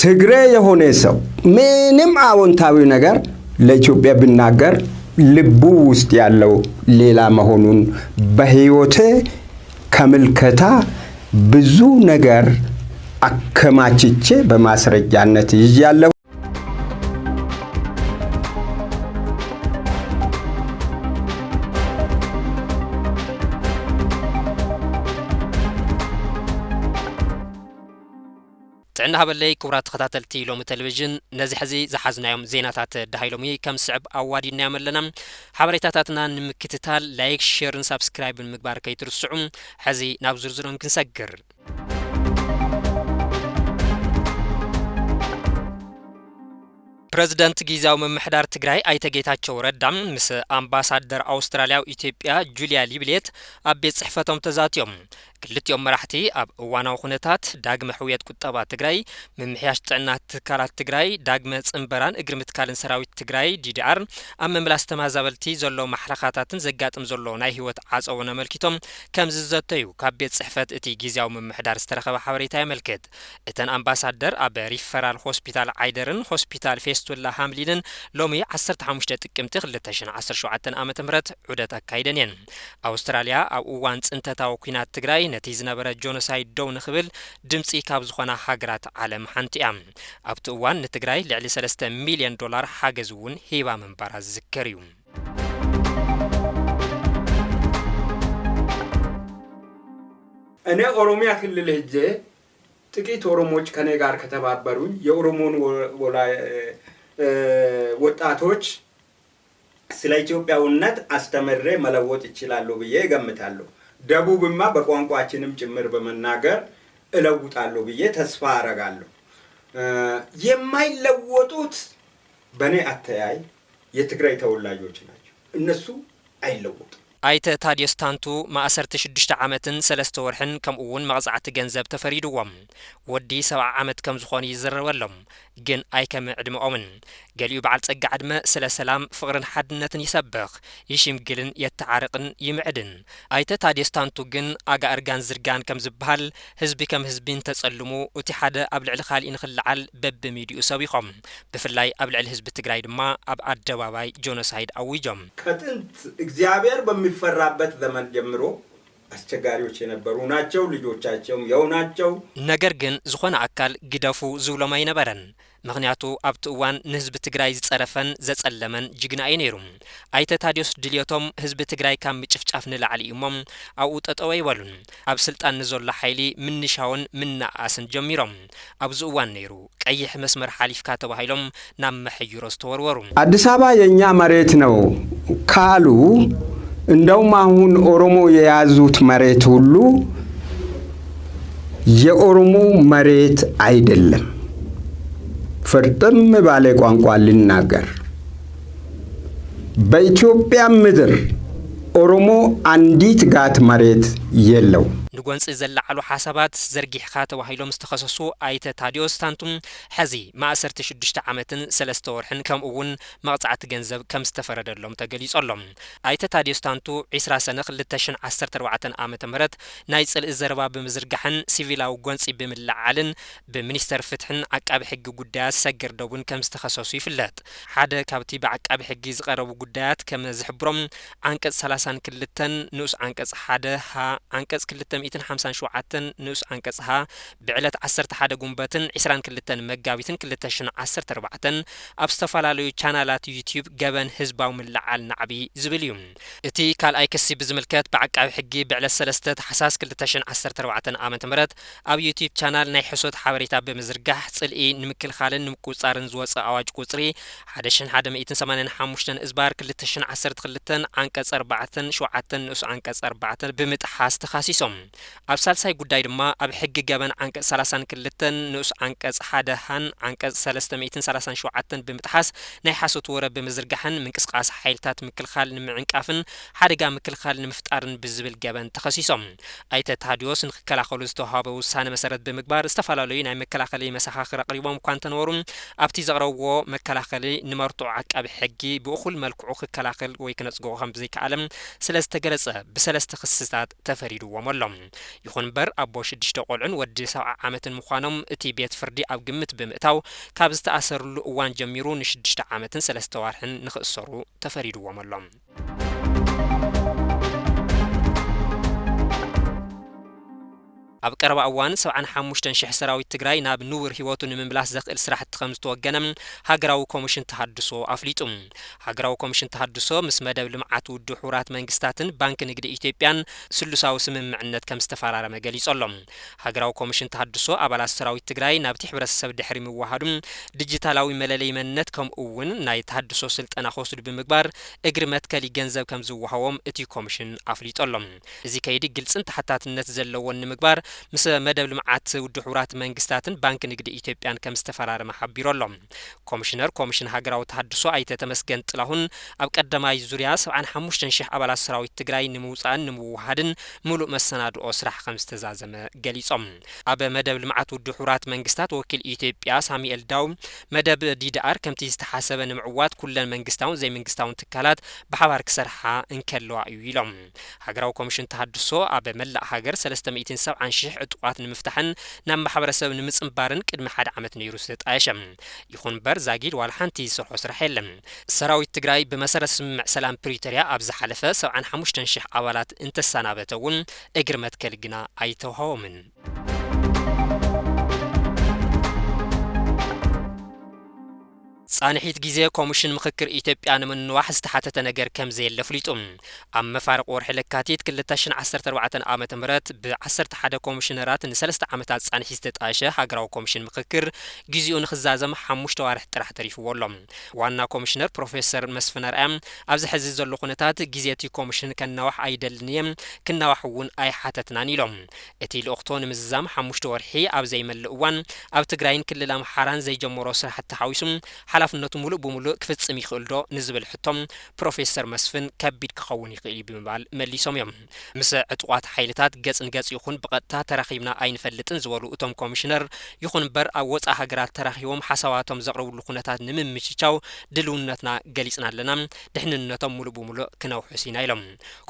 ትግሬ የሆነ ሰው ምንም አዎንታዊ ነገር ለኢትዮጵያ ቢናገር ልቡ ውስጥ ያለው ሌላ መሆኑን በህይወቴ ከምልከታ ብዙ ነገር አከማችቼ በማስረጃነት ይዣለሁ። ጥዕና ሃበለይ ክቡራት ተኸታተልቲ ሎሚ ቴሌቪዥን፣ ነዚ ሕዚ ዝሓዝናዮም ዜናታት ደሃይሎም እዩ ከም ዝስዕብ ኣዋዲድናዮም ኣለና። ሓበሬታታትና ንምክትታል ላይክ፣ ሼርን ሳብስክራይብን ምግባር ከይትርስዑ። ሕዚ ናብ ዝርዝሮም ክንሰግር። ፕረዚደንት ግዝያዊ ምምሕዳር ትግራይ ኣይተ ጌታቸው ረዳ ምስ ኣምባሳደር ኣውስትራልያ ኣብ ኢትዮጵያ ጁልያ ሊብሌት ኣብ ቤት ጽሕፈቶም ተዛትዮም። ክልቲኦም መራሕቲ ኣብ እዋናዊ ኩነታት ዳግመ ሕውየት ቁጠባ ትግራይ፣ ምምሕያሽ ጥዕና ትካላት ትግራይ፣ ዳግመ ጽንበራን እግሪ ምትካልን ሰራዊት ትግራይ፣ ዲ ዲ ኣር፣ ኣብ ምምላስ ተመዛበልቲ ዘሎ ማሕለኻታትን ዘጋጥም ዘሎ ናይ ህይወት ዓጸቦን ኣመልኪቶም ከም ዝዘተዩ ካብ ቤት ጽሕፈት እቲ ግዝያዊ ምምሕዳር ዝተረኸበ ሓበሬታ የመልክት። እተን ኣምባሳደር ኣብ ሪፈራል ሆስፒታል ዓይደርን ሆስፒታል ፌስቱላ ሃምሊንን ሎሚ ዓሰርተ ሓሙሽተ ጥቅምቲ ክልተ ሽሕን ዓሰርተ ሸውዓተን ዓመተ ምህረት ዑደት ኣካይደን እየን። ኣውስትራልያ ኣብ እዋን ጽንተታዊ ኲናት ትግራይ ነቲ ዝነበረ ጆኖሳይድ ደው ንኽብል ድምጺ ካብ ዝኾና ሃገራት ዓለም ሓንቲ እያ። ኣብቲ እዋን ንትግራይ ልዕሊ ሰለስተ ሚልዮን ዶላር ሓገዝ እውን ሂባ ምንባራ ዝዝከር እዩ። እኔ ኦሮሚያ ክልል ሄጄ ጥቂት ኦሮሞዎች ከኔ ጋር ከተባበሩኝ የኦሮሞን ወ-፣ ወላ-፣ እ፣ ወጣቶች ስለ ኢትዮጵያዊነት አስተምሬ መለወጥ እችላለሁ ብዬ እገምታለሁ። ደቡብማ በቋንቋችንም ጭምር በመናገር እለውጣለሁ ብዬ ተስፋ አረጋለሁ። እ፣ የማይለወጡት በእኔ አተያይ የትግራይ ተወላጆች ናቸው። እነሱ አይለወጡም። ኣይተ ታድዮስ ታንቱ ማእሰርቲ ሽዱሽተ ዓመትን ሰለስተ ወርሕን ከምኡ እውን መቕጻዕቲ ገንዘብ ተፈሪድዎም። ወዲ ሰብዓ ዓመት ከም ዝኾኑ ይዝረበሎም፣ ግን ኣይከም ዕድመኦምን። ገሊኡ በዓል ጸጋ ዕድመ ስለ ሰላም፣ ፍቕርን ሓድነትን ይሰብኽ፣ ይሽምግልን የተዓርቕን ይምዕድን። ኣይተ ታድዮስ ታንቱ ግን ኣጋ እርጋን ዝርጋን ከም ዝበሃል፣ ህዝቢ ከም ህዝቢ እንተጸልሙ፣ እቲ ሓደ ኣብ ልዕሊ ካሊእ ንኽልዓል በብሚድኡ ሰቢኾም። ብፍላይ ኣብ ልዕሊ ህዝቢ ትግራይ ድማ ኣብ ኣደባባይ ጆኖሳይድ ኣዊጆም። ከጥንት እግዚኣብሔር በሚፈራበት ዘመን ጀምሮ አስቸጋሪዎች የነበሩ ናቸው። ልጆቻቸውም ያው ናቸው። ነገር ግን ዝኾነ ኣካል ግደፉ ዝብሎም ኣይነበረን። ምኽንያቱ ኣብቲ እዋን ንህዝቢ ትግራይ ዝጸረፈን ዘጸለመን ጅግና እዩ ነይሩ። ኣይተ ታድዮስ ድልዮቶም ህዝቢ ትግራይ ካብ ምጭፍጫፍ ንላዕሊ እዩ እሞ ኣብኡ ጠጠው ኣይበሉን። ኣብ ስልጣን ንዘሎ ሓይሊ ምንሻውን ምንኣስን ጀሚሮም። ኣብዚ እዋን ነይሩ ቀይሕ መስመር ሓሊፍካ ተባሂሎም ናብ መሐይሮ ዝተወርወሩ። አዲስ አበባ የኛ መሬት ነው ካሉ፣ እንደውም አሁን ኦሮሞ የያዙት መሬት ሁሉ የኦሮሞ መሬት አይደለም። ፍርጥም ባለ ቋንቋ ልናገር፣ በኢትዮጵያ ምድር ኦሮሞ አንዲት ጋት መሬት የለው። ንጎንፂ ዘለዓሉ ሓሳባት ዘርጊሕኻ ተባሂሎም ዝተኸሰሱ ኣይተ ታዲዮስ ታንቱም ሕዚ ማእሰርቲ ሽዱሽተ ዓመትን ሰለስተ ወርሕን ከምኡ እውን መቕፃዕቲ ገንዘብ ከም ዝተፈረደሎም ተገሊፁ ኣሎ። ኣይተ ታዲዮስ ታንቱ ዒስራ ሰነ ክልተ ሽሕን ዓሰርተ ኣርባዕተን ዓመተ ምህረት ናይ ፅልኢ ዘረባ ብምዝርጋሕን ሲቪላዊ ጎንፂ ብምልዓልን ብሚኒስተር ፍትሕን ዓቃቢ ሕጊ ጉዳያት ሰገር ደቡን ከም ዝተኸሰሱ ይፍለጥ። ሓደ ካብቲ ብዓቃቢ ሕጊ ዝቐረቡ ጉዳያት ከም ዝሕብሮም ዓንቀፅ ሰላሳን ክልተን ንኡስ ዓንቀፅ ሓደ ሃ፣ ዓንቀፅ ክልተ ሚእትን ሓምሳን ሸውዓተን ንኡስ ዓንቀፅ ሃ ብዕለት ዓሰርተ ሓደ ጉንበትን ዒስራን ክልተን መጋቢትን ክልተ ሽሕን ዓሰርተ ኣርባዕተን ኣብ ዝተፈላለዩ ቻናላት ዩቲዩብ ገበን ህዝባዊ ምልዓል ናዕቢ ዝብል እዩ። እቲ ካልኣይ ክሲ ብዝምልከት ብዓቃቢ ሕጊ ብዕለት ሰለስተ ታሕሳስ ክልተ ሽሕን ዓሰርተ ኣርባዕተን ዓመተ ምህረት ኣብ ዩቲዩብ ቻናል ናይ ሕሶት ሓበሬታ ብምዝርጋሕ ጽልኢ ንምክልኻልን ንምቁጽጻርን ዝወጸ ኣዋጅ ቁጽሪ ሓደ ሽሕን ሓደ ሚእትን ሰማንያን ሓሙሽተን እዝባር ክልተ ሽሕን ዓሰርተ ክልተን ዓንቀጽ ኣርባዕተን ሸውዓተን ንኡስ ዓንቀጽ ኣርባዕተ ብምጥሓስ ተኻሲሶም። ኣብ ሳልሳይ ጉዳይ ድማ ኣብ ሕጊ ገበን ዓንቀጽ ሰላሳን ክልተን ንኡስ ዓንቀጽ ሓደ ሃን ዓንቀጽ ሰለስተ ሚእትን ሰላሳን ሸውዓተን ብምጥሓስ ናይ ሓሶት ወረ ብምዝርጋሕን ምንቅስቃስ ሓይልታት ምክልኻል ንምዕንቃፍን ሓደጋ ምክልኻል ንምፍጣርን ብዝብል ገበን ተኸሲሶም። ኣይተ ታዲዮስ ንክከላኸሉ ዝተዋሃበ ውሳነ መሰረት ብምግባር ዝተፈላለዩ ናይ መከላኸሊ መሰኻኽር ኣቕሪቦም እኳ እንተነበሩ ኣብቲ ዘቕረብዎ መከላኸሊ ንመርትዖ ዓቃቢ ሕጊ ብእኹል መልክዑ ክከላኸል ወይ ክነጽግኦ ከም ዘይከኣለ ስለ ዝተገለጸ ብሰለስተ ክስታት ተፈሪድዎም ኣሎ። ይኹን እምበር፣ ኣቦ ሽዱሽተ ቆልዑን ወዲ ሰብዓ ዓመትን ምዃኖም እቲ ቤት ፍርዲ ኣብ ግምት ብምእታው፣ ካብ ዝተኣሰርሉ እዋን ጀሚሩ ንሽዱሽተ ዓመትን ሰለስተ ዋርሕን ንኽእሰሩ ተፈሪድዎም ኣሎ። ኣብ ቀረባ እዋን፣ ሰብዓን ሓሙሽተን ሽሕ ሰራዊት ትግራይ ናብ ንቡር ህይወቱ ንምምላስ ዘኽእል ስራሕቲ ከም ዝተወገነ ሃገራዊ ኮሚሽን ተሃድሶ ኣፍሊጡ። ሃገራዊ ኮሚሽን ተሃድሶ ምስ መደብ ልምዓት ውድብ ሕቡራት መንግስታትን ባንክ ንግዲ ኢትዮጵያን ስሉሳዊ ስምምዕነት ከም ዝተፈራረመ ገሊጹ ኣሎ። ሃገራዊ ኮሚሽን ተሃድሶ ኣባላት ሰራዊት ትግራይ ናብቲ ሕብረተሰብ ድሕሪ ምውሃዱ ዲጂታላዊ መለለይ መንነት ከምኡ እውን ናይ ተሃድሶ ስልጠና ክወስዱ ብምግባር እግሪ መትከሊ ገንዘብ ከም ዝወሃቦም እቲ ኮሚሽን ኣፍሊጡ ኣሎ። እዚ ከይዲ ግልጽን ተሓታትነት ዘለዎን ንምግባር ምስ መደብ ልምዓት ውድብ ሕቡራት መንግስታትን ባንክ ንግዲ ኢትዮጵያን ከም ዝተፈራረመ ሓቢሩ ኣሎ። ኮሚሽነር ኮሚሽን ሃገራዊ ተሃድሶ ኣይተ ተመስገን ጥላሁን ኣብ ቀዳማይ ዙርያ ሰብዓን ሓሙሽተን ሽሕ ኣባላት ሰራዊት ትግራይ ንምውፃእን ንምውሃድን ምሉእ መሰናድኦ ስራሕ ከም ዝተዛዘመ ገሊጾም። ኣብ መደብ ልምዓት ውድብ ሕቡራት መንግስታት ወኪል ኢትዮጵያ ሳሙኤል ዳው፣ መደብ ዲዲኣር ከምቲ ዝተሓሰበ ንምዕዋት ኩለን መንግስታውን ዘይመንግስታውን ትካላት ብሓባር ክሰርሓ እንከለዋ እዩ ኢሎም። ሃገራዊ ኮሚሽን ተሃድሶ ኣብ መላእ ሃገር ሰለስተ ሚእትን ሰብዓን ሽሕ ዕጡቓት ንምፍታሕን ናብ ማሕበረሰብ ንምጽንባርን ቅድሚ ሓደ ዓመት ነይሩ ዝተጣየሸ። ይኹን እምበር ዛጊድ ዋላ ሓንቲ ዝሰርሖ ስራሕ የለን። ሰራዊት ትግራይ ብመሰረት ስምምዕ ሰላም ፕሪቶርያ ኣብ ዝሓለፈ ሰብዓን ሓሙሽተን ሽሕ ኣባላት እንተሰናበተ እውን እግሪ መትከል ግና ኣይተውሃቦምን። ጻንሒት ግዜ ኮሚሽን ምኽክር ኢትዮጵያ ንምንዋሕ ዝተሓተተ ነገር ከም ዘየለ ኣፍሊጡ። ኣብ መፋርቕ ወርሒ ለካቲት ክልተ ሽሕን ዓሰርተ ኣርባዕተን ዓመተ ምህረት ብ ዓሰርተ ሓደ ኮሚሽነራት ንሰለስተ ዓመታት ጻንሒት ዝተጣየሸ ሃገራዊ ኮሚሽን ምኽክር ግዜኡ ንኽዛዘም ሓሙሽተ ዋርሕ ጥራሕ ተሪፍዎ ኣሎ። ዋና ኮሚሽነር ፕሮፌሰር መስፍን ኣርኣያ ኣብዚ ሕዚ ዘሎ ኩነታት ግዜ እቲ ኮሚሽን ከናዋሕ ኣይደልን እየ፣ ክናዋሕ እውን ኣይሓተትናን ኢሎም። እቲ ልኡኽቶ ንምዝዛም ሓሙሽተ ወርሒ ኣብ ዘይመልእ እዋን ኣብ ትግራይን ክልል ኣምሓራን ዘይጀመሮ ስራሕቲ ሓዊሱ ሓላፍነቱ ሙሉእ ብሙሉእ ክፍጽም ይኽእል ዶ ንዝብል ሕቶ ፕሮፌሰር መስፍን ከቢድ ክኸውን ይኽእል እዩ ብምባል መሊሶም እዮም። ምስ ዕጡቓት ሓይልታት ገጽ ንገጽ ይኹን ብቐጥታ ተራኺብና ኣይንፈልጥን ዝበሉ እቶም ኮሚሽነር፣ ይኹን እምበር ኣብ ወጻኢ ሃገራት ተራኺቦም ሓሳባቶም ዘቕርብሉ ኩነታት ንምምችቻው ድልውነትና ገሊጽና ኣለና፣ ድሕንነቶም ሙሉእ ብሙሉእ ክነውሕስ ኢና ኢሎም።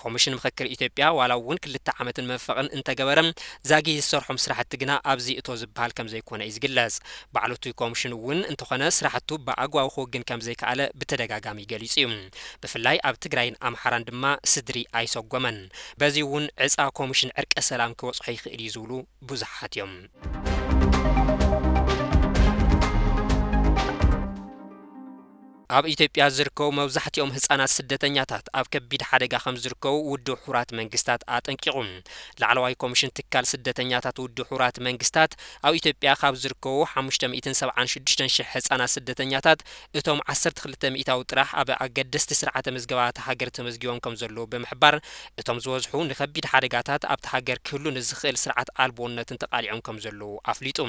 ኮሚሽን ምኽክር ኢትዮጵያ ዋላ እውን ክልተ ዓመትን መንፈቕን እንተገበረ፣ ዛጊ ዝሰርሖም ስራሕቲ ግና ኣብዚ እቶ ዝበሃል ከም ዘይኮነ እዩ ዝግለጽ። ባዕሉ እቲ ኮሚሽን እውን እንተኾነ ስራሕቱ ብኣግባቡ ክውግን ከም ዘይከኣለ ብተደጋጋሚ ገሊጹ እዩ። ብፍላይ ኣብ ትግራይን ኣምሓራን ድማ ስድሪ ኣይሰጎመን። በዚ እውን ዕፃ ኮሚሽን ዕርቀ ሰላም ክበጽሖ ይኽእል እዩ ዝብሉ ብዙሓት እዮም። ኣብ ኢትዮጵያ ዝርከቡ መብዛሕትኦም ህጻናት ስደተኛታት ኣብ ከቢድ ሓደጋ ከም ዝርከቡ ውድብ ሕቡራት መንግስታት ኣጠንቂቑ። ላዕለዋይ ኮሚሽን ትካል ስደተኛታት ውድብ ሕቡራት መንግስታት ኣብ ኢትዮጵያ ካብ ዝርከቡ ሓሙሽተ ሚእትን ሰብዓን ሽዱሽተን ሽሕ ህጻናት ስደተኛታት እቶም ዓሰርተ ክልተ ሚእታዊ ጥራሕ ኣብ ኣገደስቲ ስርዓተ ምዝገባ እታ ሃገር ተመዝጊቦም ከም ዘለዉ ብምሕባር፣ እቶም ዝበዝሑ ንኸቢድ ሓደጋታት ኣብቲ ሃገር ክህሉ ንዝኽእል ስርዓት ኣልቦነትን ተቓሊዖም ከም ዘለዉ ኣፍሊጡ።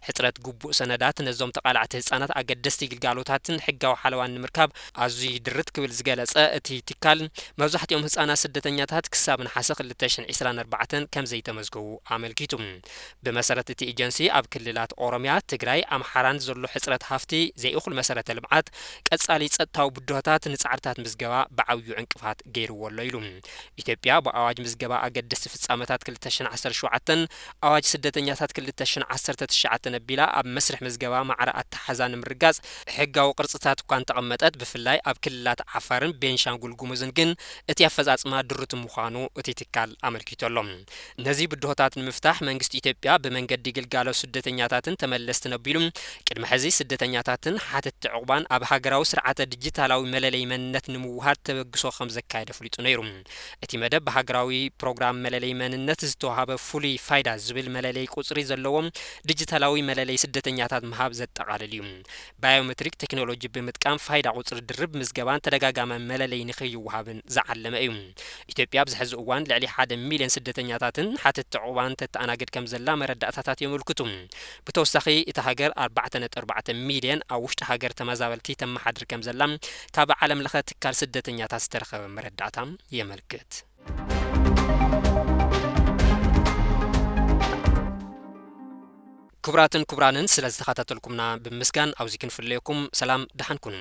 ሕጽረት ግቡእ ሰነዳት ነዞም ተቓላዕቲ ህጻናት ኣገደስቲ ግልጋሎታትን ሕጋዊ ሓለዋን ንምርካብ ኣዝዩ ይድርት ክብል ዝገለጸ እቲ ትካል፣ መብዛሕትኦም ህጻናት ስደተኛታት ክሳብ ነሓሰ ክልተ ሽሕን ዕስራን ኣርባዕተን ከም ዘይተመዝገቡ ኣመልኪቱ። ብመሰረት እቲ ኤጀንሲ፣ ኣብ ክልላት ኦሮምያ፣ ትግራይ፣ ኣምሓራን ዘሎ ሕጽረት ሃፍቲ፣ ዘይእኹል መሰረተ ልምዓት፣ ቀጻሊ ጸጥታዊ ብድሆታት ንጻዕርታት ምዝገባ ብዓብዩ ዕንቅፋት ገይርዎ ኣሎ ኢሉ። ኢትዮጵያ ብኣዋጅ ምዝገባ ኣገደስቲ ፍጻመታት ክልተ ሽሕን ዓሰርተ ሸውዓተን፣ ኣዋጅ ስደተኛታት ክልተ ሽሕን ዓሰርተ ትሽዓተን ኣቢላ ኣብ መስርሕ ምዝገባ ማዕረ ኣተሓዛ ንምርጋጽ ሕጋዊ ቅርጽታት እኳ እንተቐመጠት፣ ብፍላይ ኣብ ክልላት ዓፋርን ቤንሻንጉል ጉሙዝን ግን እቲ ኣፈጻጽማ ድሩት ምዃኑ እቲ ትካል ኣመልኪቱ ኣሎ። ነዚ ብድሆታት ንምፍታሕ መንግስቲ ኢትዮጵያ ብመንገዲ ግልጋሎት ስደተኛታትን ተመለስትን ኣቢሉ ቅድሚ ሕዚ ስደተኛታትን ሓተትቲ ዕቑባን ኣብ ሃገራዊ ስርዓተ ዲጂታላዊ መለለይ መንነት ንምውሃድ ተበግሶ ከም ዘካየደ ኣፍሊጡ ነይሩ። እቲ መደብ ብሃገራዊ ፕሮግራም መለለይ መንነት ዝተዋህበ ፍሉይ ፋይዳ ዝብል መለለይ ቁጽሪ ዘለዎም ዲጂታላዊ መለለይ ስደተኛታት ምሃብ ዘጠቓልል እዩ። ባዮሜትሪክ ቴክኖሎጂ ብምጥቃም ፋይዳ ቁጽሪ ድርብ ምዝገባን ተደጋጋሚ መለለይ ንኽይወሃብን ዝዓለመ እዩ። ኢትዮጵያ ኣብዚ ሕዚ እዋን ልዕሊ ሓደ ሚልዮን ስደተኛታትን ሓተትቲ ዕቑባን ተተኣናግድ ከም ዘላ መረዳእታታት የመልክቱ። ብተወሳኺ፣ እታ ሃገር ኣርባዕተ ነጥቢ ኣርባዕተ ሚልዮን ኣብ ውሽጢ ሃገር ተመዛበልቲ ተመሓድር ከም ዘላ ካብ ዓለም ለኸ ትካል ስደተኛታት ዝተረኸበ መረዳእታ የመልክት። ክቡራትን ክቡራንን፣ ስለ ዝተኸታተልኩምና ብምስጋን ኣብዚ ክንፍለየኩም። ሰላም፣ ደሓን ኩኑ።